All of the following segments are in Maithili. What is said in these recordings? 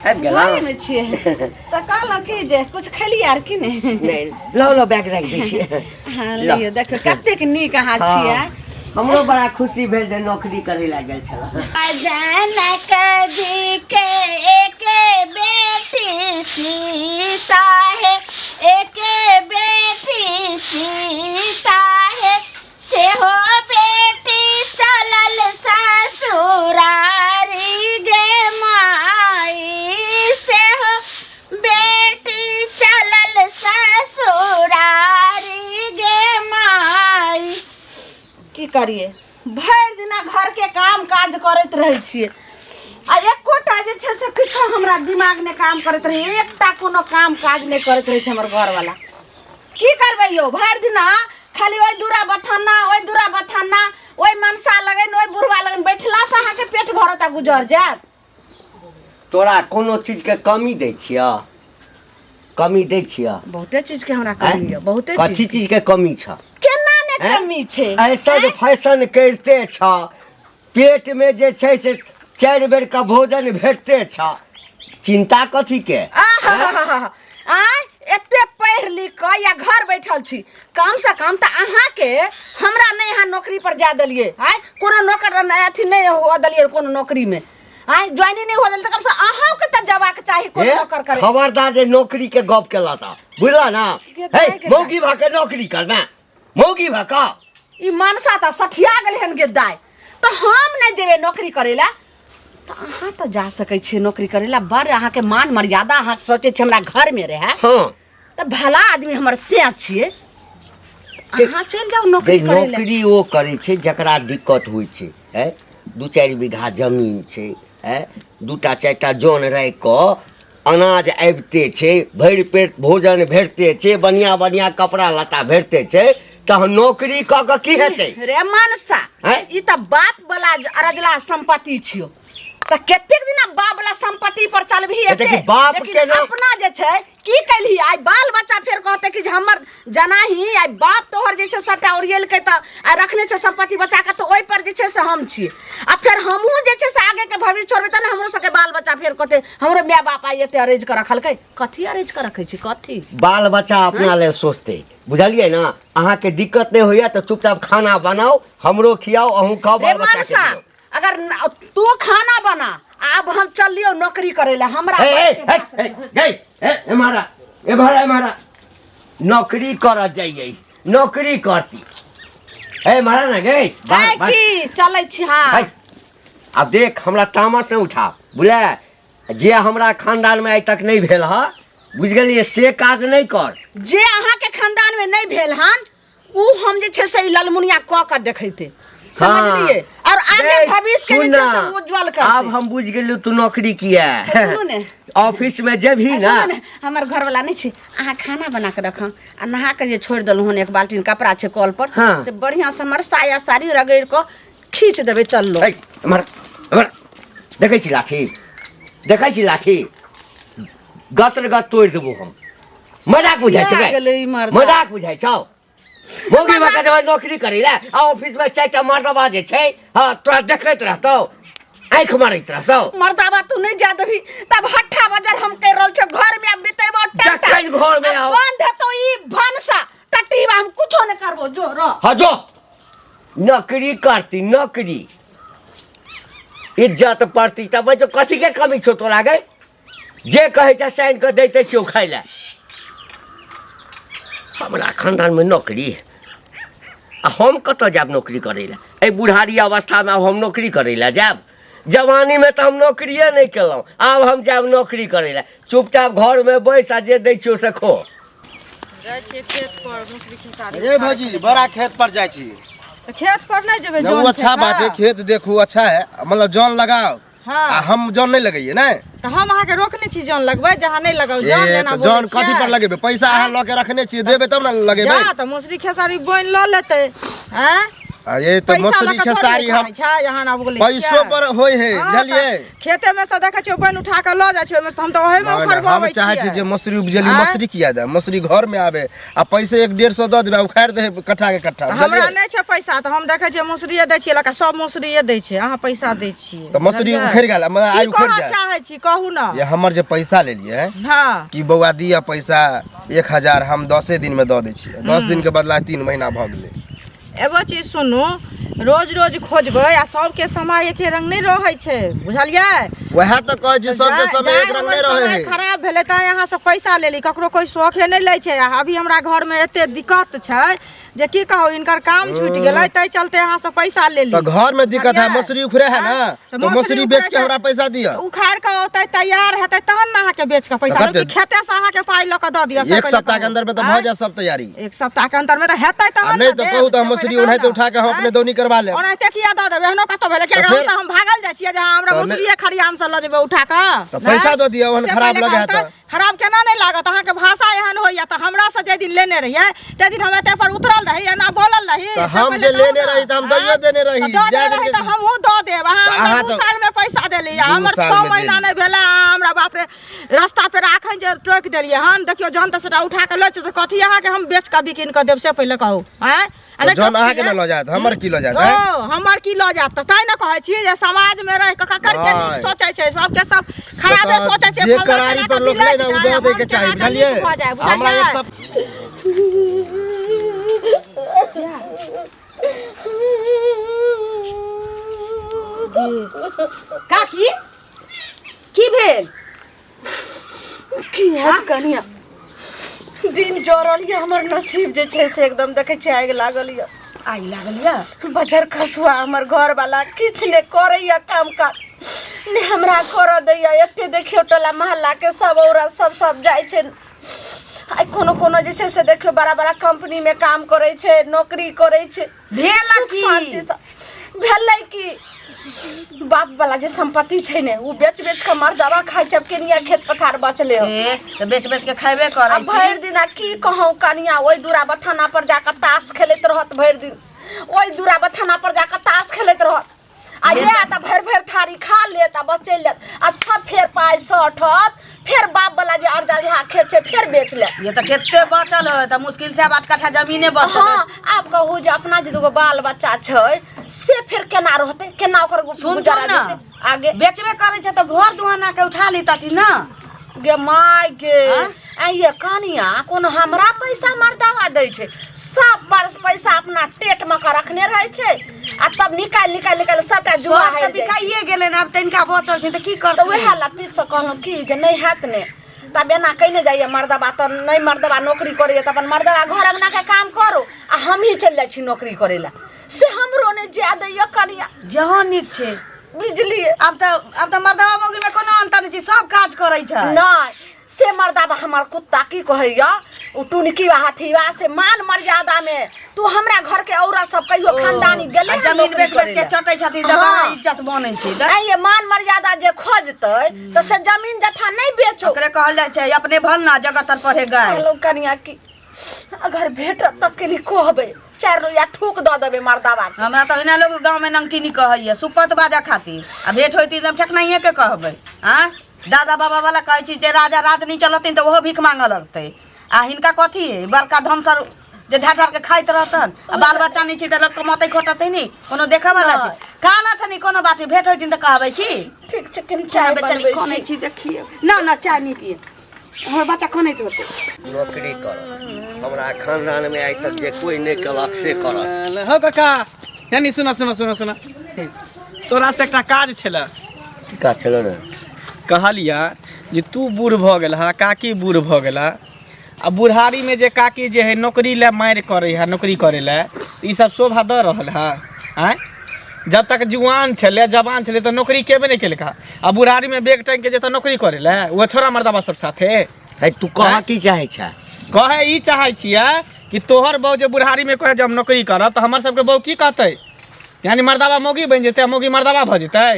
आबि गेलहुँ घरेमे छियै तऽ कहलहुँ कि जे कुछ खेलियै आर कि नहि नहि लऽ लऽ बैग राखि दै छियै हँ लऽ। लियौ देखियौ कतेक नीक अहाँ छियै हमरो बड़ा खुशी भेल जे नौकरी करै लए गेल छलहुँ जनक जी के एके बेटी सीता है एके बेटी सीता है सेहो बेटी चलल ससुरारी गे माई सेहो बेटी चलल ससुरारी गे माई की करिए भरि दिना घरके काम काज करैत रहै छियै आ एकोटा जे छै से किछो हमरा दिमाग नहि काम करैत रहै एकटा कोनो काम काज नहि करैत रहै छै हमर घरवाला की करबै यौ भरि दिना खाली ओहि दूरा बथाना ओहि दूरा बथाना ओहि मनसा लगन ओहि बुढ़वा लगन बैठलासँ अहाँके पेट भरत आ गुजर जायत तोरा कोनो चीजके कमी दै छियऽ कमी दै छियऽ बहुते चीजके हमरा कमी यऽ बहुते कथी चीज चीजके कमी छ केना ने हैं? कमी छै ऐसा फैशन करिते छ पेटमे जे छै से चारि बेरके भोजन भेटते छ चिन्ता कथीके आहाहाहा। आँय एते पढ़ि लिख कऽ या घर बैठल छी कम से कम तऽ अहाँके हमरा नहि अहाँ नौकरी पर जाय देलियै आँय कोनो नौकर अथी नहि हुअ देलियै कोनो नौकरीमे आँय ज्वाइनिंग नहि हुअ देलियै तऽ कम से अहाँके तऽ जबाक चाही कोनो हे, नौकर करे खबरदार जे नौकरी के गप केला तऽ बुझला ना गे हे दाइ गे मौगी भऽ के नौकरी करना मौगी भऽ कऽ ई मनसा तऽ सठिया गेलै हन गे दाइ तऽ हम नहि जेबै नौकरी करै लए तऽ अहाँ तऽ जा सकै छियै नौकरी करै लए बड़ अहाँके मान मर्यादा अहाँ सोचै छियै हमरा घरमे रहए हँ तऽ भला आदमी हमर से छियै अहाँ चलि जाउ नौकरी गे करै लए नौकरी ओ करै छै जकरा दिक्कत होइ छै है दू चारि बीघा जमीन छै है दूटा चारिटा जन राखि कऽ अनाज आबिते छै भरि पेट भोजन भेटते छै बढ़िआँ बढ़िआँ कपड़ा लत्ता भेटते छै तहन नौकरी कऽ कऽ की हेतै रे मनसा आँय? ई तऽ बाप वाला अरजला संपत्ति छियो तऽ कतेक दिना बाप वाला संपत्ति पर चलबही हे एते देखी, बाप लेकिन के ना- अपना जे छै की कैलही आइ बाल बच्चा फेर कहते कि जे हमर जनाही आइ बाप तोहर जे छै सबटा ओरियेलकै तऽ आ रखने छै संपत्ति बचा कऽ तऽ ओहि पर जे छै से हम छी आ फेर हमहूँ जे छै से आगे के भविष्य छोड़बै तऽ ने हमरो सबके बाल बच्चा फेर कहते हमरो माय बाप आइ एते अरेज कऽ रखलकै कथी अरेज कऽ रखै छी कथी बाल बच्चा अपना लेल सोचतै बुझलियै ने अहाँके दिक्कत नहि होइया तऽ चुपचाप खाना बनाउ हमरो खियाउ अहूँ खाउ रे बाल बच्चा के मनसा दियौ। अगर तू खाना बना आब हम चलियो नौकरी करे ला हमरा हे हे हे हे हे हे एम्हर एम्हर एम्हर नौकरी करऽ जाइए नौकरी करती हे मारा ना गे बाहर, है बाहर। की चलै छी हाँ है, आब देख हमरा तामस नहि उठा बुझले जे हमरा खानदानमे आइ तक नहि भेल हँ बुझि गेलियै से काज नहि कर जे अहाँके खानदान में नहीं भेल हन उ हम जे छै से ई ललमुनिया कऽ कऽ देखैते समझलियै और आगे देख, भविष्य के जे सुन छै ना, से उज्जवल आब करतै हम बुझि गेलियौ तू नौकरी किया सुनू ने। ऑफिस में जेबही आ ना सुनू ने हमर घरवाला नहि छै अहाँ खाना बना के रखम आ नहा के जे छोड़ि देलहुँ हन एक बाल्टीन कपड़ा छै कल पर हाँ। से बढ़िआँ से हमर साया साड़ी रगड़ि कऽ खींच देबै चललो ऐ, एम्हर एम्हर देखै छी लाठी देखै छी लाठी गत गत तोड़ि देबो हम मजाक बुझाइ छै किया गे? गेलै ई मर्दा? मजाक बुझाइ छौ मौगी भऽ कऽ नौकरी करै लए आ ऑफिस में चारिटा मर्दबा जे छै हँ तोरा देखैत रहतौ आँखि मारैत रहतौ मर्दाबा तू नहीं जा देबी तब हट्ठा बाजार हम कर रहल छो घर में अब बितेबो टट्टा जखन घर में आउ। बंद हेतो ई भनसा टट्टीबा हम कुछो नहीं करबो जो रह हाँ जो नौकरी करती नौकरी इज्जत प्रतिष्ठा बच्चो कथी के कमी छौ तोरा गे जे कहै छै साइन कऽ दैते छियौ खाइ लए हमरा खानदानमे नौकरी आ हम कतऽ जायब नौकरी करै लए एहि बुढ़ारी अवस्थामे आब हम नौकरी करै लए जायब जवानीमे तऽ हम नौकरिए नहि केलहुँ आब हम जायब नौकरी करै लए चुपचाप घरमे बैस आ जे दै छियौ से खो जाइ छियै खेत पर मुसरी खेसारी ए भौजी बड़ा खेत पर जाइ छी तऽ खेत पर नहि जेबै नहीं, वो जन अच्छा छै बात है का? खेत देखू अच्छा है मतलब जन लगाओ हाँ। आ हम जन नहीं लगैए ने तऽ हम अहाँके रोकने छी जन लगबै जहाँ नहि लगाउ जन ए, लेना तऽ बोलै जन कथी पर छियै। लगेबै पैसा अहाँ लऽ के रखने छियै देबै तब ने लगेबै जा तऽ मौसरी खेसारी बोनि लऽ लेतै आँय आ ये तऽ पैसा मसुरी लऽ कऽ थोड़े खेसारी हम उखाड़ै छै अहाँ ना बोलै पैसो छियै। पर होइ है हँ, बुझलियै तऽ खेते में से देखै छियै पानि उठा कऽ लऽ जाइ छै ओहिमे से हम तऽ ओहिमे नहि, नहि, हम उखड़बबै चाहै छी छियै जे मसुरी उपजेली आँय? मसुरी किया दे मसुरी घर में आबे आ पैसे एक डेढ़ सौ दऽ देबै आ उखाड़ि दे कट्ठा के कट्ठा तऽ हमरा बुझलियै नहि छै पैसा तऽ हम देखै छियै मसुरिये दै छियै लड़का सब मसुरिये दै छै अहाँ पैसा दै छियै तऽ मसुरी बुझलियै? उखड़ि गेल मतलब आइ की उखड़ि कहऽ जायत चाहै छी कहू ने ये हमर जे पैसा लेलियै हँ कि बौआ दिअ पैसा 1000 हम 10 दिन में दऽ दै छियै 10 दिन के बदला 3 महीना भऽ गेलै एगो चीज सुनू रोज रोज खोजबै आ सबके समय एके रंग नहि रहै छै बुझलियै वएह तऽ कहै छी सबके समय एक रंग हमर नहि रहै समय है खराब भेलै तैं अहाँ से पैसा लेली ककरो कोइ शौखे नहि लै छै आ अभी हमरा घरमे एते दिक्कत छै जे की कहू हिनकर काम छूटि गेलै ताहि चलते अहाँ से पैसा लेली तऽ घर में दिक्कत है बुझलियै? मसुरी उखड़े है ना आँय? तऽ मसुरी बेच के उखड़ै छै। हमरा पैसा दिअ उखाड़ के औतै तैयार हेतै तहन ने अहाँके बेच के पैसा तऽ लेब कि कते? खेते से अहाँके पाइ लऽ कऽ दऽ दिअ से एक पहिले सप्ताह के कहू। अंदर में तऽ भऽ आँय? जायत सब तैयारी एक सप्ताह के अंदर में तऽ हेतै आ तहन नहि ने तऽ देब, कहू तऽ हम से मसुरी पहिले ओनाहिते कहू ने। उठा के हम अपने आँय? दौनी करवा लेब ओनाहिते किया दऽ देबै एहनो कतौ भेलै किया तऽ हम फेर- हम भागल जाइ छियै जे अहाँ हमरा तऽ नहि- मसुरिये खरियान से लऽ जेबै उठा कऽ तऽ पैसा नहि? दऽ दिअ, ओहन से खराब पहिले लगै है कहू तऽ तऽ। खराब केना नहि लागत अहाँके भाषा एहन होइया तऽ हमरा से जाहि दिन लेने रहियै ताहि दिन हम एते पर उतरल रही एना बोलल रही तऽ से हम पहिले जे कहू लेने ने। रही तऽ हम दैयो आँय? देने रही, तऽ दऽ जाय देने रही दिन तऽ हमहूँ दऽ देब अहाँ तऽ हमरा अहाँ दू तऽ- साल में पैसा देली आ दू हमर साल 6 में महीना देली। नहि भेलै अहाँ हमरा बाप रे रास्ता पे एखन जे टोकि देलियै हन देखियौ जहन तऽ सेटा उठा कऽ लऽ जेतै तऽ कथी अहाँके हम बेच कऽ बिकिन कऽ देब से पहिले कहू आँय आ नहि जहन अहाँके टोकतियै? ने लऽ जायत हमर की लऽ जायत आँय? ओ हमर की लऽ जायत तऽ तैं ने कहै छी जे समाजमे रहि कऽ ककर के नीक नहि। सोचै छै सबके सब खराबे तऽ सोचै छै जे फल्लाँ करारी केना पर कऽ लोक लै बिलटि ने ओ जाय, दऽ आ दैके हम चाही केना कऽ नीक बुझलियै भऽ जाय हमरा एक बुझलियै सप्ताह काकी की भेल की हैत कनिया दिन जरल यऽ हमर नसीब जे छै से एकदम देखै छियै आगि लागल यऽ आगि लागल यऽ बजर खसुआ हमर घरवाला किछु नहि करैया काम काज नहि हमरा करऽ दैया एते देखियौ टोला मोहल्लाके सब औरत सब सब जाइ छै आइ कोनो कोनो जे छै से देखियौ बड़ा बड़ा कंपनीमे काम करै छै नौकरी करै छै भेल सुख की शान्तिसँ भेलै की बाप वाला जे संपत्ति छै ने ओ बेच बेच के मर्दवा खाइ छै आब केनिया खेत पथार बचले हो ए तऽ बेच बेच के खैबे आ करै छी भरि दिन आ की कहूँ कनिया ओहि दूरा बथाना पर जाकऽ ताश खेलैत रहत भरि दिन ओहि दूरा बथाना पर जाकऽ ताश खेलैत रहत आ इएह तऽ भरि भरि थारी खा लेत आ बस चलि जायत अच्छा फेर पाइ सठत फेर बाप वाला जे अर्जा जुहा खेत छै फेर बेच लेत ये तऽ कते बचल है तऽ मुश्किल से आब 8 कट्ठा जमीने बचल है हाँ आब कहू जे अपना जे दूगो बाल बच्चा छै से फेर केना रहतै केना ओकर सुनथुन गुजारा ने। जेतै आगे बेचबे करै छै तऽ घर दुआना के उठा ली ना गे my गे आँय? आइये कनिया कोनो हमरा पैसा मर्दावा दै छै सब पर पैसा अपना टेट में के रखने रहै छै आ तब निकालि निकालि निकालि सबटा जुआ सब तऽ हारि जाइ छै बिकाइए गेलै ने आब तनिका बचल छै तऽ की तऽ करतै उएह ला पीठ से कहलहुँ की जे नहि हैत ने तब एना कहिने जाइए मर्दबा तऽ नहि मर्दबा नौकरी करैए तऽ अपन मर्दबा घर अङ्गनाके काम करू आ हमही चलि जाइ छी नौकरी करै लए से हमरो नहि जाय दैए कनिया जहाँ नीक छै बुझलियै आब तऽ मर्दबा मौगी में कोनो अंतर नहि छै सब काज करै छै नहि से मर्दाबा हमर कुत्ता की कहैया ओ टुनकी वा हाथी वा से मान मर्यादा में तू हमरा घर के औरत सब कहियो खानदानी गेलै आ हन जमीन नौकरी बेच बेच करै के लए? चटै छथिन तऽ हाँ। बड़ा इज्जत बनै छै तऽ नहीं ये मान मर्यादा जे खोजतै तऽ से जमीन जथा नहीं बेचो ओकरे कहल जाइ छै अपने भल ना जगत तर पढ़े गाय कहलहुँ कनिया की अगर भेटत तऽ कनि कहबै चारि रुपया थूक दऽ देबै मर्दाबा के हमरा तऽ ओहिना लोग गाँव में नंगटिनी कहैया सुपत बाजा खातिर आ भेंट होइती तऽ हम ठेकनाइए के कहबै आँ दादा बाबा वाला कहै छी जे राजा राज नहि चलतिन तऽ ओहो भीख मांगऽ लगतै आ हिनका कथी है बड़का धनसर जे ढार ढार के खाइत रहतन आ बाल बच्चा नहि छै तऽ लोक कमतै खोटतै नहि कोनो देखऽ वाला छै खाना तऽ नहि कोनो बात नहि भेंट होइतिन तऽ कहबै की ठीक छै कनि चाय बेचारी बनबै कनै छी छी देखियौ ना ना चाय नहि पिए हमर बच्चा कनैत होतै नौकरी करत हमरा खानदानमे आइ तक जे कोइ नहि केलक से करत हो काका यानी सुना सुना सुना सुना तोरा से एकटा काज छलै की काज छलै रे कहलिया जे तू बूढ़ भऽ गेल हा काकी बूढ़ भऽ गेला आ बुढ़ारीमे जे काकी जे है नौकरी लए मारि करै है नौकरी करै लए ई सब शोभा दऽ रहल है आँय जब तक जुआन छलै जवान छलै तऽ नौकरी केबे नहि केलका आ बुढ़ारीमे बैग टाँगि के जेतै नौकरी करै लए ओ छोड़ा मर्दाबा सब साथे है तू कहाँ की चाहै छै कहै ई चाहै छियै कि तोहर बहू जे बुढ़ारीमे कहै जे हम नौकरी करब तऽ हमर सबके बहू की कहतै यानी मर्दाबा मौगी बनि जेतै आ मौगी मर्दाबा भऽ जेतै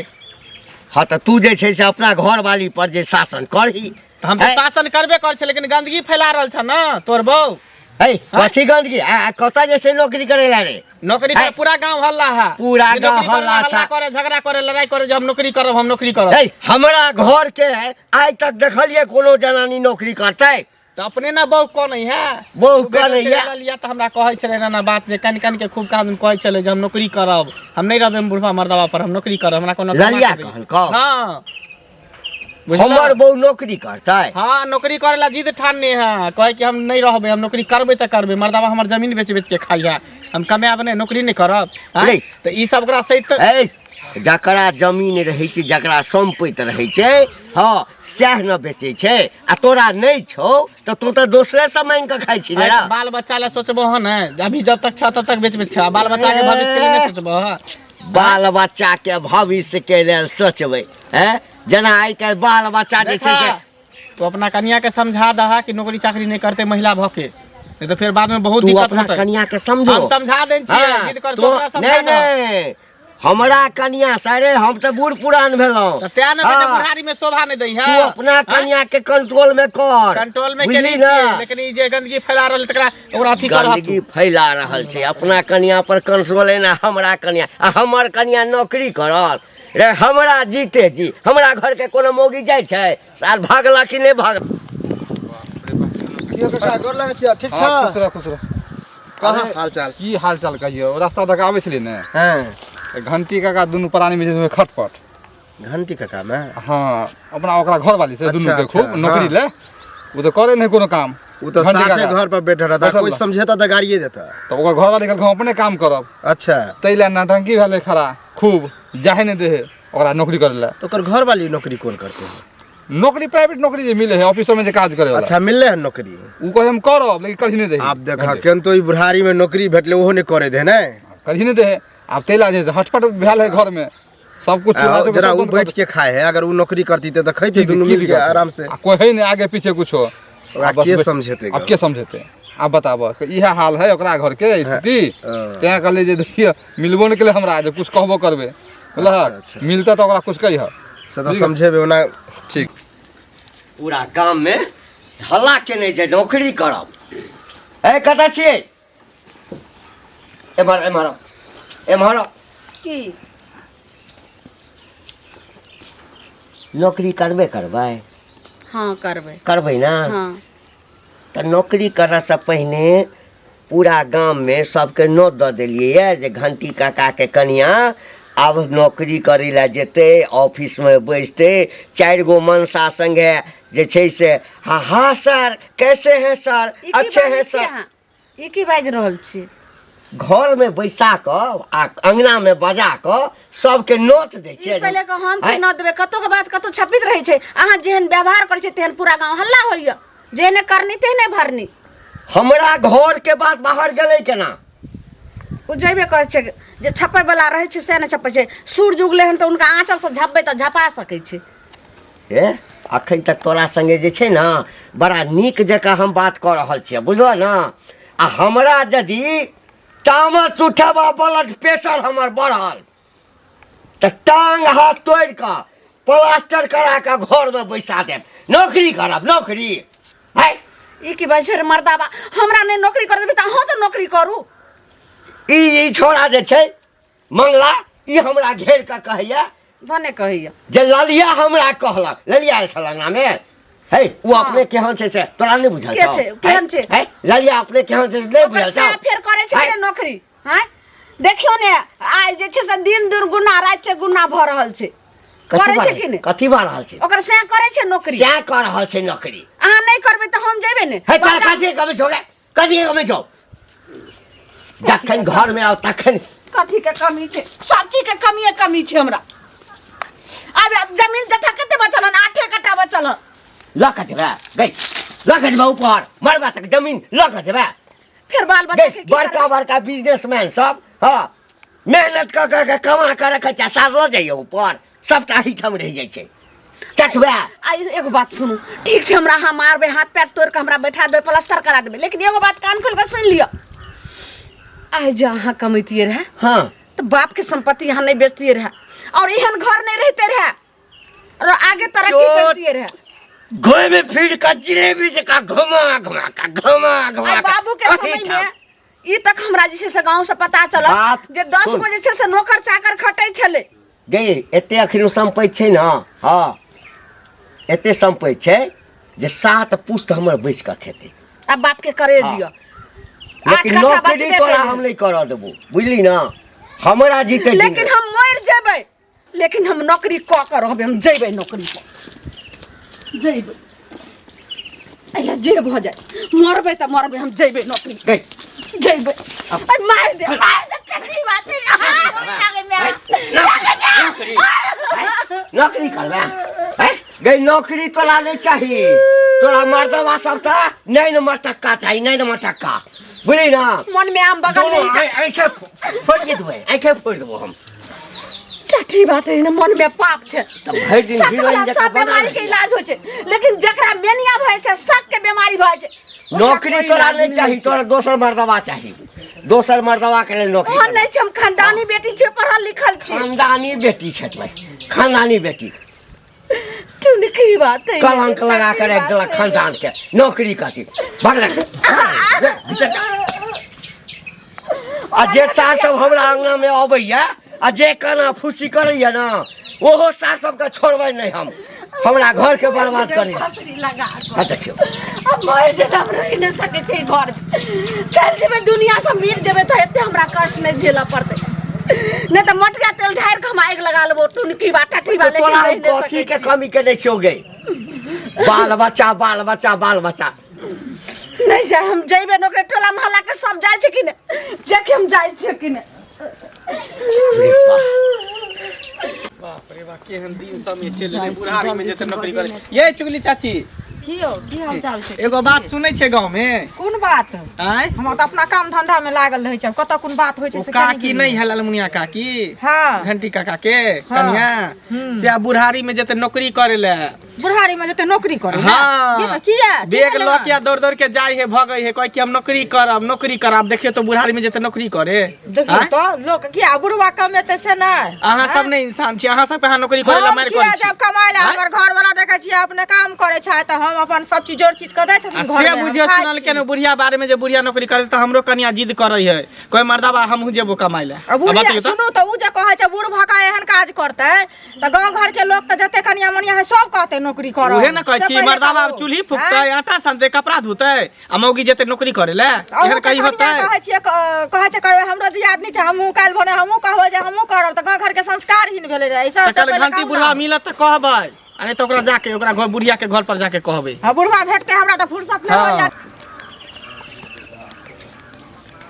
हँ तऽ तू जे छै से अपना घरवाली पर जे शासन करही तऽ हम तऽ शासन करबे करै छियै लेकिन गन्दगी फैला रहल छ ने तोहर बहू है कथी गन्दगी आ कतऽ जे छै नौकरी करै लए रे नौकरी है। करे पूरा गांव हल्ला है। पूरा जे गांव नौकरी करे हल्ला हल्ला छै। करे, झगड़ा करे, लड़ाई करे जे हम नौकरी करब, हम नौकरी करब। हे, हमरा घर के आइ तक देखलियै कोनो जनानी नौकरी करतै? तऽ अपने ने बहु कनै है। बहु ओ बेटा कनै चलि है। गेल तऽ हमरा कहै छलै एना एना बात जे कानि कानि के खूब कहाँ कहै छलै जे हम नौकरी करब, हम नहि रहबै बुढ़वा मर्दवा पर, हम नौकरी करब, हमरा कोनो कमा ललिया के दे। कहलकौ? हाँ, बुझलह? हमर बहु नौकरी करतै? हाँ, नौकरी करे ला जिद ठानने है, कहे कि हम नहीं रहबै, हम नौकरी करबै तऽ करबै, मर्दवा हमर जमीन बेच बेच के खाइ है, हम कमायब नहि, नौकरी नहि करब। आँय? नहीं। तऽ ई सब ओकरा सहित ए, जकरा जमीन रहै छै, जकरा सम्पति रहै छै, हँ, सएह ने बेचै छै। आ तोरा नहि छौ तऽ तू तऽ दोसरेसँ मांगि कऽ खाइ छी ने। अरे, बाल बच्चा ला सोचबो हँ ने, अभी जब तक छ तब तक बेच बेच खा, बाल बच्चा के भविष्य के लिए नहीं सोचबो हँ? बाल बच्चा के भविष्य के लेल सोचबै? हैं, जेना आइ काल्हि बाल बच्चा जे छै से तो अपना कनिया के समझा दहा कि नौकरी चाकरी नहीं करते महिला भके, नहीं तो फिर बाद में बहुत तू दिक्कत अपना होतै। कनिया के समझो। हम समझा देन छियै। हाँ, जिद कर तो ओकरा समझा नहीं दह। नहीं, हमरा कनिया सरे, हम तऽ बूढ़ पुरान भेलहुँ। तऽ तें ने कहै छै हाँ। बुढ़ारी में शोभा नहीं दै है। तू अपना कनिया के कंट्रोल में कर। कंट्रोल में बुझली केने ना? छियै, लेकिन ई जे गंदगी फैला रहल तकरा ओकरा अथी करह। गंदगी फैला रहल छै, अपना कनिया पर कंट्रोल एना हमरा कनिया आ हमर कनिया नौकरी करत रे? हमरा जीते जी हमरा घर के कोनो मौगी जाइ छै साल भागला कि नहि भाग। की हो काका, गोर लागै छियै, ठीक हाँ, छ? खुश रह, खुश रह। कहाँ हाल चाल? की हाल चाल कहियो, रास्ता दऽ कऽ आबै छलियै ने, हँ, तऽ घंटी काका दुनू प्राणी में जे छै खटपट। घंटी काका में? हाँ, अपना ओकरा घरवाली से दुनू अच्छा, के खूब अच्छा, नौकरी हाँ। ले, ओ तऽ करे नहि कोनो काम। ओ तऽ घंटी साफे काका। घर पर बैठल रहता, बैठल कोई रह। समझेता तऽ गाड़िए देता। तऽ ओकर घरवाली कहलकै हम अपने काम करब। अच्छा। ताहि लए नौटंकी भेलै खड़ा, खूब जाहे नहि दै है ओकरा नौकरी करे लए। तऽ ओकर घरवाली नौकरी कोन करते? नौकरी प्राइवेट नौकरी जे मिले है, ऑफिस में जे काज करे वाला। अच्छा, मिलले है नौकरी? ओ कहे हम करब, लेकिन करही नहि दै है। आब देख केन तो ई बुढ़ारी में नौकरी भेटले, ओहो नहि करे दे ने। करही नहि दै है। आब ताहि लए जे हटपट भेल है घर में सब कुछ चूल्हा चौकी जरा सब ओ बंद कर बैठ के खाए है, अगर ओ नौकरी करती तऽ खैती दुनू की मिल के दिक्कत है? आराम से। आ कोई है नहीं आगे पीछे कुछो। ओकरा आ बस के समझेतै? अब के समझेतै, आब बताबऽ, इएह हाल है ओकरा घर के स्थिति। हाँ। तें कहलियै जे देखियौ मिलबो नहि केलै हमरा जे कुछ कहबो करबै, बुझलहक? अच्छा। मिलतै तऽ ओकरा कुछ कहिह। से तऽ समझेबै ओना। ठीक। पूरा गाम में हल्ला केने जे नौकरी करब। ए, कतऽ छियै? एम्हर एम्हर आउ, एम्हर आउ। की? नौकरी करबे करबै? हाँ, करबै। करबै ने? हाँ। तऽ नौकरी करऽसँ पहिने पूरा गाममे सबके नोत दऽ देलियै यऽ जे घंटी काकाके कनिया आब नौकरी करै लए जेतै, ऑफिसमे बैसतै, चारि गो मनसा सङ्गे जे छै से हाँ हाँ सर, कैसे हैं सर? ई की अच्छे बाजै हैं छी सर? अहाँ? ई की बाजि रहल छी? घरमे बैसा कऽ आ अङ्गनामे बजा कऽ सबके नोत दै ई छियै। पहिले के हम आँय? की न देबै, कतौ के बात कतौ छपित रहै छै। अहाँ जेहन व्यवहार करै छै तेहन पूरा गाँव हल्ला होइया। जेहने करनी तेहने भरनी। हमरा घरके बात बाहर गेलै केना? ओ जेबे करै छै, जे छपै वाला रहै छै से ने छपै छै। सूरज उगलै हन तऽ हुनका आँचरसँ झपबै तऽ झपा सकै छै। ए, अखन तक तोरा संगे जे छै ने बड़ा नीक जकाँ हम बात कऽ रहल छियै, बुझलह ने? आ हमरा यदि तामस उठब आ ब्लड प्रेशर हमर बढ़ल तऽ टांग हाथ तोड़ि कऽ प्लास्टर करा कऽ घरमे बैसा देब। नौकरी करब, नौकरी है। ई की बाजै छै रे मर्दाबा? हमरा नहि नौकरी कर देबै तऽ अहूँ तऽ नौकरी करू। ई ई छोड़ा जे छै मंगला, ई हमरा घेर कऽ कहैया। भने कहैया। जे ललिया हमरा कहलक, ललिया आयल छल अंगनामे। हे, ओ अपने केहन छै से तोरा नहि बुझल के छौ? छै? केहन छै? हे, ललिया अपने केहन छै से नहि ओकर बुझल छौ? सएह फेर करै छै है? ने नौकरी? आँय, देखियौ ने, आइ जे छै से दिन दिन गुना राति छै गुना भऽ रहल छै। कथी करै छै भऽ कि नहि? कथी भऽ रहल छै? ओकर सएह करै छै नौकरी। सएह कऽ रहल छै नौकरी। अहाँ नहि करबै तऽ हम जेबै ने। हे, तोरा कथी के कमी छौ गे? कथी के कमी छौ? जखन घरमे आउ तखन कथी के कमी छै? सब चीज के कमिए कमी छै हमरा। आब आब जमीन जथा कते बचल हन? 8 कट्ठा बचल हन। लऽ कऽ जेबै गई, लऽ कऽ जेबै ऊपर मरबा तक जमीन लऽ कऽ जेबै। फेर बाल बच्चा गई, के की बड़का करबै? बड़का बिजनेसमैन सब, हँ, मेहनत कऽ कऽ के कमा कऽ रखै छै, सार लऽ जाइए ऊपर, सबटा एहिठाम रहि जाइ छै चटबा। आ एगो बात सुनू, ठीक छै, हमरा अहाँ मारबै, हाथ पैर तोड़ि कऽ हमरा बैठा देबै, प्लास्टर करा देबै, लेकिन एगो बात कान खोलि कऽ सुनि लिअ। आइ जे अहाँ कमैतियै रहए हँ, तऽ बापके सम्पत्ति अहाँ नहि बेचतियै रहए और एहन घर नहि रहिते रहए और आगे तरक्की चोट। करतियै रहए। घूमि फिर कऽ जिलेबी जकाँ घुमा घुमा कऽ घुमा घुमा आइ कऽ बाबूके एहिठाम। समयमे ई तक हमरा जे छै से गाँव से पता चलल बाप, जे 10 सुन। गो जे छै से नौकर चाकर खटै छलै। गे एते अखनो सम्पति छै ने, हँ एते सम्पति छै जे 7 पुस्त हमर बैस कऽ खेतै। आ बाप के करे हाँ। दिअ। आठ लेकिन कट्ठा नौकरी बचबे तोरा करै। हम नहि करऽ देबो, बुझली ना? हमरा जीते जी लेकिन हम मरि जेबै, लेकिन हम नौकरी कऽ कऽ रहबै। हम जेबै नौकरी पर जेबै, अइला जे भऽ जाय, मरबै तऽ मरबै, हम जेबै नौकरी गई जेबै। अरे मारि दे, मारि दे, कथी बात है? नौकरी नौकरी करबै हैं? गई नौकरी तोरा नहीं चाही, तोरा मर्दवा सब तऽ नहीं नंबर टक्का चाही, नहीं नंबर टक्का, बुझली ना? मन में आम बगल दोनों में आँखे फोड़िए देबै, आँखे फोड़ि देबो हम। ठीक बात है ने, मन में पाप छै। तऽ भरि दिन शक हीरोइन वाला जकाँ सब बनल बीमारी के रही। इलाज होइ छै, लेकिन जकरा मेनिया भए छै, शक के बीमारी भए छै, ओकरा नौकरी कोई तोरा इलाज नहीं चाही, होइ छै। तोरा दोसर मर्दवा चाही, दोसर मर्दवा के लेल नौकरी ओहन करबै। नहि छै, हम खानदानी बेटी छियै, पढ़ल लिखल छी। खानदानी बेटी छथि भाई, खानदानी बेटी। तूने की बात है? कलंक लगा के राखि देलक खानदान के, नौकरी खातिर भगलक। आ जे सार सब हमरा अंगना में अबैया आ जे काना फूसी करैया ना, ओहो सार सबके छोड़बै नहि हम, हमरा घर के बर्बाद करै। फसरी लगा कऽ। आ देखियौ, अब मरि जेबै, हम रहि नहि सकै छी घर में। चलि जेबै दुनिया से, मिट जेबै तऽ एते हमरा कष्ट नहि झेलऽ पड़तै। नहि तऽ मोटका तेल ढारि कऽ हम आगि लगा लेबो। टुनकी बा टठी बा, तो लेकिन तोरा रहि हम नहि कथी सकै के छी। कमी केने छियौ गे? बाल बच्चा बाल बच्चा बाल बच्चा। नहि जाय, हम जइबै नौकरी। टोला मोहल्ला के सब जाइ छै कि नहि? देखि हम जाइ छियै कि नहि। रे बाप। बाप रे बाप, केहन दिन समय चलि एलै, बुढ़ारी में जेतै नौकरी करे। ये चुगली चाची, की यौ, की हाल चाल छै? एगो बात सुनै छै गाँव में? कोन बात? आँय, हम तऽ अपना काम धंधा में लागल रहै छी, कतऽ कोन बात होइ छै ओ से केना काकी गेलियै? नहीं है ललमुनिया काकी, हाँ। घंटी काका के कन्या, से आब बुढ़ारी में जेतै नौकरी करे ले। बुढ़ारी में जेतै नौकरी करे? हाँ। किया? की बैग भेलै लऽ हन? के दौड़ दौड़ के जाय है, भगै है, कहै कि हम नौकरी करब, नौकरी करब। देखियौ तो बुढ़ारी में जेतै नौकरी करे। देखियौ आँय? तऽ लोक किया बुढ़वा कमेतै से नहि? अहाँ सब नहि इंसान छी? अहाँ सब अहाँ नौकरी करे ला हम मारि किया करै छी? जायब कमाय लए? आँय? हमर घर वाला देखै छियै अपने काम करै छै, तऽ हम अपन सब चीज जोड़ चीज कऽ दै आ छथिन से घरमे, हम बुझियौ खाइ सुनल छी। के ने बुढ़िया बारे में, जे बुढ़िया नौकरी करे तऽ हमरो कनिया जिद करै है, कोई मर्दाबा हमहूँ जेबो कमाय ले। आ बुढ़िया बतैयौ तऽ। सुनू तऽ, उ जे कहै छै बूढ़ भऽ कऽ एहन काज करतै तऽ गाँव घर के लोक तऽ जते कनिया मनिया है सब कहतै नौकरी करऽ। उहे ने कहै से छी, पहिले मर्दाबा कहू। चूल्ही फूकतै, आटा सनतै, कपड़ा धोतै आ मौगी जेतै नौकरी करे ले? अहूँ एहन के कहीं कनिया होतै? कहै छियै, कहै छै करबै, हमरो दियादनी छै, हमहूँ काल्हि भोरे हमहूँ कहबै जे हमहूँ करब, तऽ गाँव घर के संस्कारहीन भेलै रहै। तऽ सबसँ काल्हि पहिले घंटी कहू बुढ़वा ने। मिलत तऽ कहबै, आ नहि तऽ ओकरा जाके ओकरा घर बुढ़िया के घर पर जाके कहबै। हँ, बुढ़वा भेटतै हमरा तऽ फुर्सत नहि हाँ। होइया।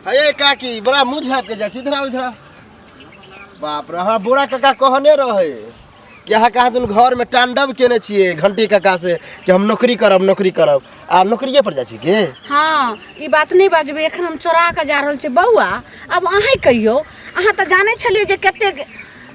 अरे काकी, बड़ा मुँह झाँपि के जाइ छी, इधर आओ, इधर आओ। बाप रे, हमरा बोरा काका कहने रहे कि अहाँ कहाँ दुनू घरमे तांडव केने छियै घंटी काका से कि हम नौकरी करब, नौकरी करब, आ नौकरिए पर जाइ छी के? हाँ, ई बात नहि बाजबै, एखन हम चोरा कऽ जा रहल छी। बौआ, आब अहीँ कहियौ, अहाँ तऽ जानै छलियै जे कतेक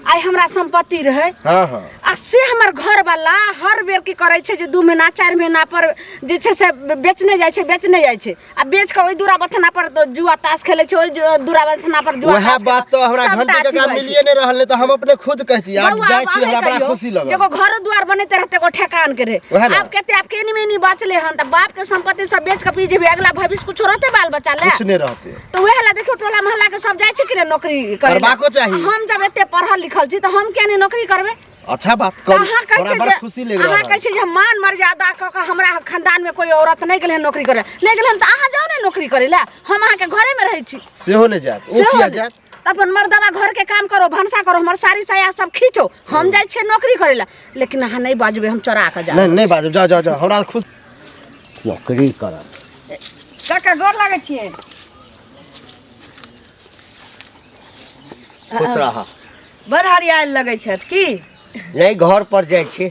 आइ हमरा सम्पत्ति रहै। हाँ हाँ। आ से हमर घरवाला हर बेर की करै छै जे 2 महीना 4 महीना पर जे छै से बेचने जाइ छै, बेचने जाइ छै, आ बेच कऽ ओहि दूरा बथना पर तऽ जुआ ताश खेलै छै, ओहि दूरा बथना पर जुआ वएह ताश बात खेलै तऽ हमरा सबटा घंटी अथी काका भऽ जाइ मिलिए नहि रहल, नहि तऽ हम अपने खुद कहती आब बौआ, जाइ आब छी, हमरा अहें बड़ा कहियौ, खुशी लगल। एगो घरो दुआर बनैते रहते, एगो ठेकान के रहे। वएह ने। आब कते आब केनी मेनी बचले हन तऽ बाप के संपत्ति सब बेच के पी जेबे, अगला भविष्य कुछो रहते बाल बच्चा ले? कुछ नहि रहते। तऽ वएह ला देखियौ टोला मोहल्ला के सब जाइ छै कि ने नौकरी करे ला? करबाको चाही। हम जब एते पढ़ल लिखल छी तऽ हम किया नहि नौकरी करबै? अच्छा बात तऽ करू, अहाँ कहै हमरा छियै बड़ा जे खुशी लागि अहाँ रहल। कहै छियै जे हम मान मर्यादा कऽ कऽ हमरा खानदान में कोई औरत नहि गेलै हन नौकरी करे, नहि गेलै हन, तऽ अहाँ जाउ ने नौकरी करे लए, हम अहाँके घरे में रहै छी। सेहो नहि जायत ओ। सेहो किया नहि। जायत? तऽ अपन मर्दबा घर के काम करो, भनसा करो, हमर साड़ी साया सब खींचो, हम जाइ छियै नौकरी करे लए, लेकिन अहाँ नहि बजबै, हम चोरा कऽ जायब। नहि, नहि बाजब, जाओ जाओ जाओ, हमरा खुश। नौकरी करब। काका, गोर लागै छियै। खुश रह। बड़ हरियाल लगै छथि की? नहि, घर पर जाइ छी।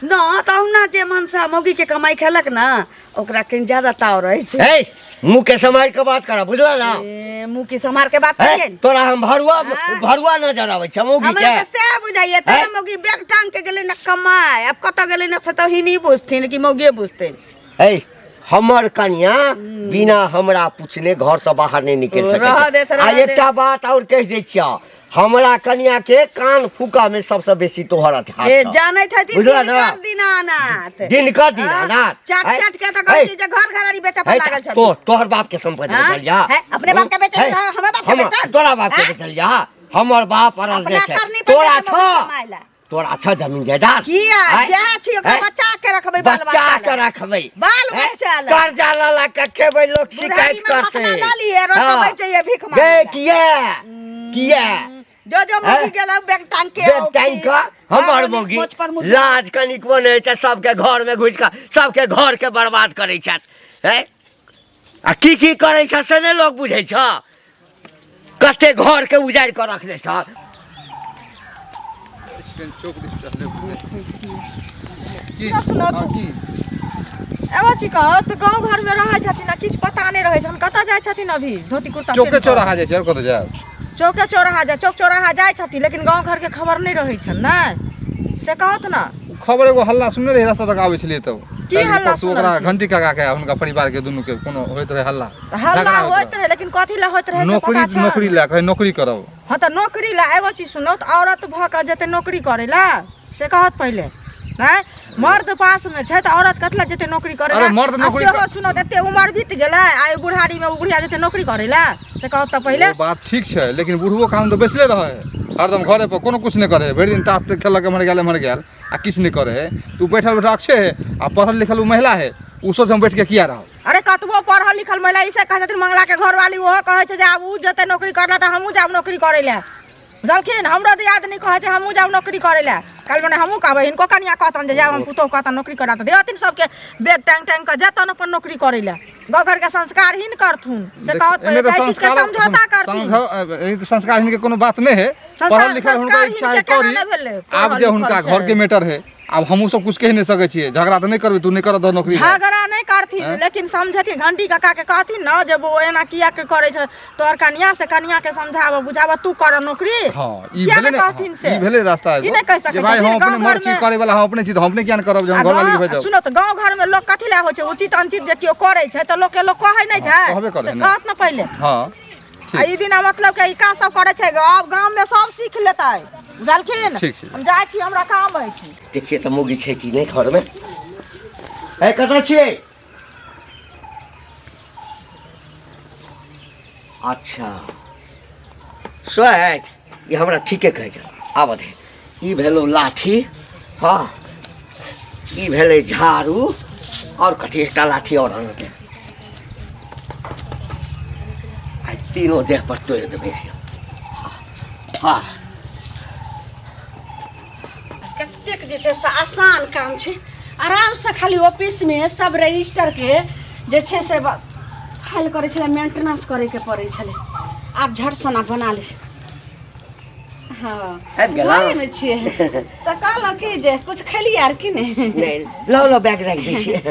न तऽ अहुना जे मनसा मौगी के कमाई खेलक न, ओकरा कनि ज्यादा ताव रहै छै। हे, मुँह के सम्हारि के बात कर, बुझल ना? ए, मुँह के सम्हार के बात हे, करियै ने। तोरा हम भरुआ हाँ। भरुआ नजर आबै छै मौगी हमरा के? तऽ सएह बुझाइया। हैं? तेना मौगी बैग टांग के गेलै न कमाय, आब कतऽ गेलै न से तऽ हिनी बुझथिन कि मौगिए बुझथिन। हे, हमर कनिया बिना हमरा पूछने घर से बाहर नहीं निकल सकै रहऽ छै। देत, आ रहऽ देत। एकटा बात और कहि दै छियौ हमरा कनिया के कान फूका में सबसे बेसी तोहर हाथ ए छौ। जानैत हती बुझला ना? दिनकर दीनानाथ दिनकर दीनानाथ। चाट है? चाट के तऽ कहै है? छी जे घर घरारी बेचऽ पर है लागल तो छथिन तोहर बाप के संपत्ति हाँ? बेचल जा है, अपने बाप के बेचल है? जा, हमर बाप के बेचल? तोरा बाप के हाँ? बेचल जा हमर बाप अरजने अपना छै करनी पर तोरा बेचल छ कमाय ला। तोरा छ जमीन जायदाद किया है? जएह छी ओकरा है? बचा के रखबै बाल बच्चा बच्चा के लए। रखबै बाल हैं? बच्चा लए। कर्जा लऽ लऽ के खेबै लोक शिकायत बुढ़ारी में करतै मखना लऽ लिहे, रोटो हाँ। बेचैये भीख मांगै गे लए। किया किया जो जो हैं? मौगी गेल बैग टांग के बैग टांग कऽ हमर हाँ, मौगी मोच पर मुँह लाज कनिकबो नहि होइ छै सबके घरमे घुसि कऽ सबके घरके बर्बाद करै छथि हैं आ की की करै छ से नहि लोक बुझै छ कते घरके उजाड़ि कऽ रखने छ चौक दिस चलले की सुनो हाँ, की एगो चीज कहू तऽ गाँव घरमे रहै छथिन आ किछु पता नहि रहै छनि कतऽ जाइ छथिन अभी धोती कुर्ता चौके पहिर कऽ? चौराहा जाइ छै आओर कतऽ जायब चौके चौराहा जाइ चौक चौराहा जाइ छथिन लेकिन गाँव घरके खबर नहि रहै छनि ने से कहत ने खबर एगो हल्ला सुनने रही रास्ता तक आबै छलियै तब की काल्हि हल्ला परसू ओकरा सुनल छी? घंटी काका के आ हुनका परिवार के दुनू के कोनो होइत रहे हल्ला तऽ हल्ला झगड़ा होइत रहै लेकिन कथी लए होइत रहै से नौकरी पता छै नौकरी लए कहे नौकरी करब हँ तऽ नौकरी लए एगो चीज सुनू तऽ औरत भऽ कऽ जेतै नौकरी करै लए से कहत पहिले नहि मर्द पासमे छै तऽ औरत कथी लए जेतै नौकरी करै अरे लए मर्द आ नौकरी सेहो सुनू तऽ एते उमर बीत गेलै आ ई बुढ़ारीमे ओ बुढ़िया जेतै नौकरी करै लए से कहत तऽ पहिले ओ बात ठीक छै लेकिन बुढ़बो कानून तऽ बैसले रहै है हरदम घरे पर कोनो कुछ नहि करे है भरि दिन ताश खेलक एम्हर गेल एम्हर गेल आ किछु नहि करे है तू बैठल बैठल अक्षय है आ पढ़ल लिखल ओ महिला है ओ सोच हम बैठ के किया रहब अरे कतबो पढ़ल लिखल महिला इसे कहै छथिन मंगला के घरवाली ओहो कहै छै जे आब ओ जेतै नौकरी करै लए तऽ हमहूँ जायब नौकरी करै लए बुझलखिन हमरो दियादनी कहै छै हमहूँ जायब नौकरी करै लए काल्हि मने हमहूँ कहबै हिनको कनिया कहतनि जे जायब हम पुतोहु कहतनि नौकरी करा तऽ देहथिन सबके बैग टाँगि टाँगि कऽ जेतनि अपन नौकरी करै लए गाँव घरके संस्कार ही करथुन से कहत एहिमे पहिले तऽ एहि चीजके संस्कार समझौता करथिन ई तऽ संस्कारहीन के कोनो बात नहि है पढ़ल लिखल हुनका संस्कारहीन इच्छा है के केना करी नहि भेलै? आब पढ़ल जे हुनका लिखल घर के छै। मैटर है आब हमहूँ सब कुछ कहि नहि सकै छियै झगड़ा तऽ नहि करबै तू नहि करऽ दह नौकरी झगड़ा नहि करथिन लेकिन समझथिन घंटी काका के कहथिन ने जे बौआ एना किया के करै छै तोहर कनिया से कनिया के समझाबऽ बुझाबऽ तू कर नौकरी हँ ई किया भेलै नहि ने कहथिन हँ, से ई भेलै रास्ता ई एगो नहि कहि सकै जे भाई छथिन, हम अपने गाँव मर्द छी घरमे- करे वाला हम अपने छी तऽ हम अपने किया नहि करब जे आ हम घरवाली के गाँव भेजब सुनो तऽ गाँव घर में लोग कथी लए होइ छै उचित अनुचित जे केओ करै छै तऽ लोक के लोक कहै नहि छै हँ, कहबे करै से ने। कहत ने पहिले हँ आ ई बिना मतलब के ई काज सब करै छै आब गाँव में सब सीख लेतै बुझलखिन ठीक छै। हम जाइ छी हमरा काम अछि देखिए तऽ मौगी छै कि नहि घरमे ए कतऽ छियै अच्छा सोच ई हमरा ठीके कहै छै आबऽ दे ई भेलौ लाठी हँ ई भेलै झाड़ू आओर कथी एकटा लाठी आओर आनलकै आइ तीनो देह पर तोड़ि देबै हँ कतेक जे छै से आसान काम छै आरामसँ खाली ऑफिसमे सब रजिस्टरके जे छै से फाइल करै छलै मेंटेनेंस करैके पड़ै छलै आब झट सना बना लै छै हँ आबि गेलहुँ? घरेमे छियै तऽ कहलहुँ कि जे कुछ खेलियै आर कि नहि नहि लऽ लऽ बैग राखि दै छियै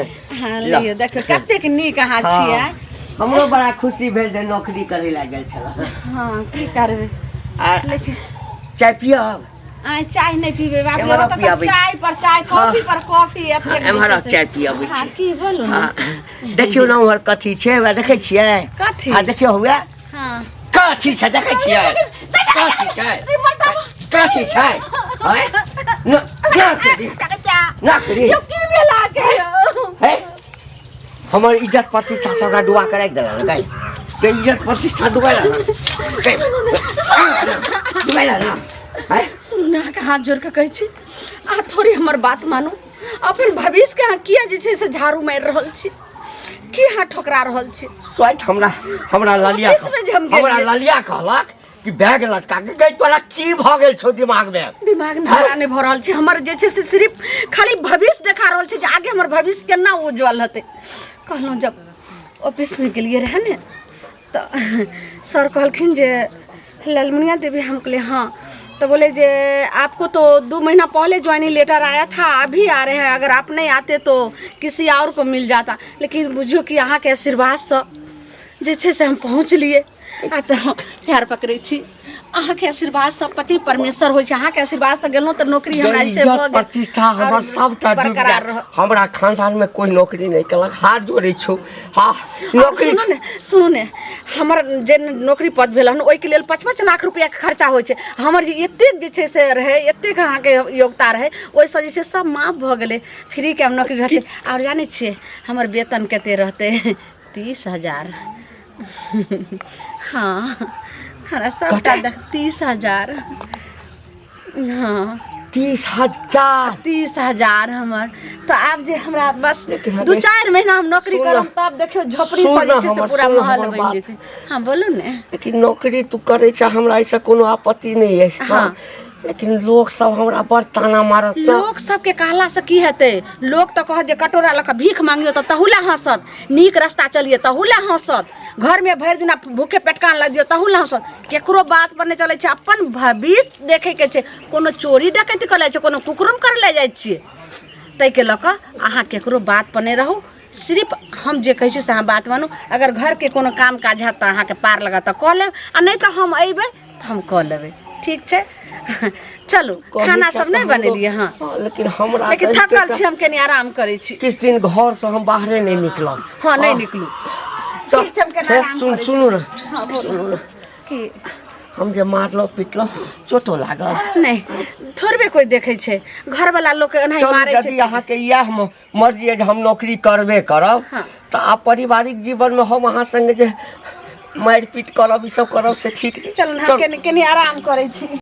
हँ लऽ। लियौ देखियौ कतेक नीक अहाँ हँ। छियै हमरो बड़ा खुशी भेल जे नौकरी करै लए गेल छलहुँ हँ की करबै आ लेकिन चाय पियब आइ चाय नहि पीबै बाप रे एम्हर ओतऽ तऽ पियाबै छी। चाय पर चाय कॉफी पर कॉफी एतेक जे एम्हर छै से- चाय पियाबै हँ छी की बोलू ने हँ देखियौ ने उम्हर कथी छै वएह देखै छियै कथी? हँ देखियौ हुए हँ कथी छै देखै छियै कथी छै कथी छै आँय? न ना करी ना करी यौ की भेल अहाँके यौ? हे हमर इज्जत प्रतिष्ठा सबटा डुबा के राखि देलक गै के इज्जत प्रतिष्ठा डुबा डुबा ना हैं सुनू ने अहाँके हाथ जोड़ि कऽ कहै छी अहाँ थोड़ी हमर बात मानू अपन भविष्यके अहाँ किया जे छै से झाड़ू मारि रहल छी की अहाँ ठोकरा रहल छी स्वाइत हमरा हमरा ललिया ऑफिसमे जे हम गेलियै। हमरा ललिया कहलक कि बैग लटका के गई तोरा की भऽ गेल छौ दिमाग में दिमाग नहरा नहि भऽ रहल छै हमर जे छै से सिर्फ खाली भविष्य देखा रहल छै जे आगे हमर भविष्य केना उज्जवल हेतै कहलहुँ जब ऑफिसमे गेलियै रहए ने तऽ सर कहलखिन जे ललमुनिया देवी हम कहलिए हाँ तो बोले जे आपको तो 2 महीना पहले ज्वाइनिंग लेटर आया था अभी आ रहे हैं अगर आप नहीं आते तो किसी और को मिल जाता लेकिन बुझियौ कि अहाँके आशीर्वादसँ जे छै से हम पहुँचलियै आ तऽ हम पैर पकड़ै छी अहाँके आशीर्वाद सब पति परमेश्वर होइ छै। अहाँके आशीर्वाद से गेलहुँ तऽ नौकरी हमरा जे छै इज्जत भऽ गेल। प्रतिष्ठा हमर आओर सबटा डूबि बरकरार जायत। रहत। हमरा खानदान में कोई नौकरी नहीं केलक, हाथ जोड़ै छौ। हाँ, नौकरी सुनू ने, सुनू ने, हमर जे नौकरी पद भेल हन ओहिके लेल 5-5 लाख रुपैआके खर्चा होइ छै। हमर जे एतेक जे छै से रहै, एतेक अहाँके योग्यता रहै, ओहिसँ जे छै सब माफ भऽ गेलै, फ्रीके हम नौकरी रहतै। आओर जानै छियै हमर वेतन कते रहतै? 30,000। हाँ, हमरा सबटा देख 30,000। हाँ, 30,000? 30,000 हमर। तऽ आब जे हमरा बस लेकिन 2-4 महीना हम नौकरी सुन करब तब देखियौ झोपड़ी सुन से जे छै से हमर- पूरा सुन महल हमर बनि बात। जेतै। हाँ बोलू ने। लेकिन नौकरी तू करै छ, हमरा एहिसँ कोनो आपत्ति नहि अछि। हाँ। लेकिन लोक सब हमरा बड़ ताना मारत न। लोक सबके कहला से की हेतै? लोक तऽ कहत जे कटोरा लऽ कऽ भीख मांगियौ तऽ तहू लए हँसत, नीक रास्ता चलियै तहू लए हँसत, घरमे भरि दिना भूखे पेटकान लग दियौ तहू लए हँसत। केकरो बात पर नहि चलै छै, अपन भविष्य देखैके छै। कोनो चोरी डकैती कऽ लै छै, कोनो कुकरुम करै लए जाइ छियै, ताहिके लऽ कऽ अहाँ केकरो बात पर नहि रहू। सिर्फ हम जे कहै छी से अहाँ बात मानू। अगर घरके कोनो काम काज हैत तऽ अहाँके पार लागत तऽ कऽ लेब, आ नहि तऽ हम अयबै तऽ हम कऽ लेबै। ठीक छै, चलू। कहै खाना छै सब तऽ नहि हमरो- बनेलियै? हँ। हँ, लेकिन हमरा लेकिन तऽ थकल एतेक- छी हम, कनि आराम करै छी। किछु दिन घर से हम बाहरे नहि निकलब। हँ, नहि निकलू। चल, ठीक छै, हम कनि हे, आराम सुन करै छी। सुनू ने। हँ बोलू। सुनू ने। की? हम जे मारलहुँ पिटलहुँ, चोटो लागल? नहि, थोड़बे कोइ देखै छै, घरवला लोक एनाही चलू, मारै यदि छै। अहाँके इएह मर्जी अइ जे हम नौकरी करबे करब, हाँ। तऽ आब पारिवारिक जीवनमे हम अहाँ संगे जे मारि पीट करब, ई सब करब से ठीक नहि। चलू ने, हम चलू। कनि कनि आराम करै छी।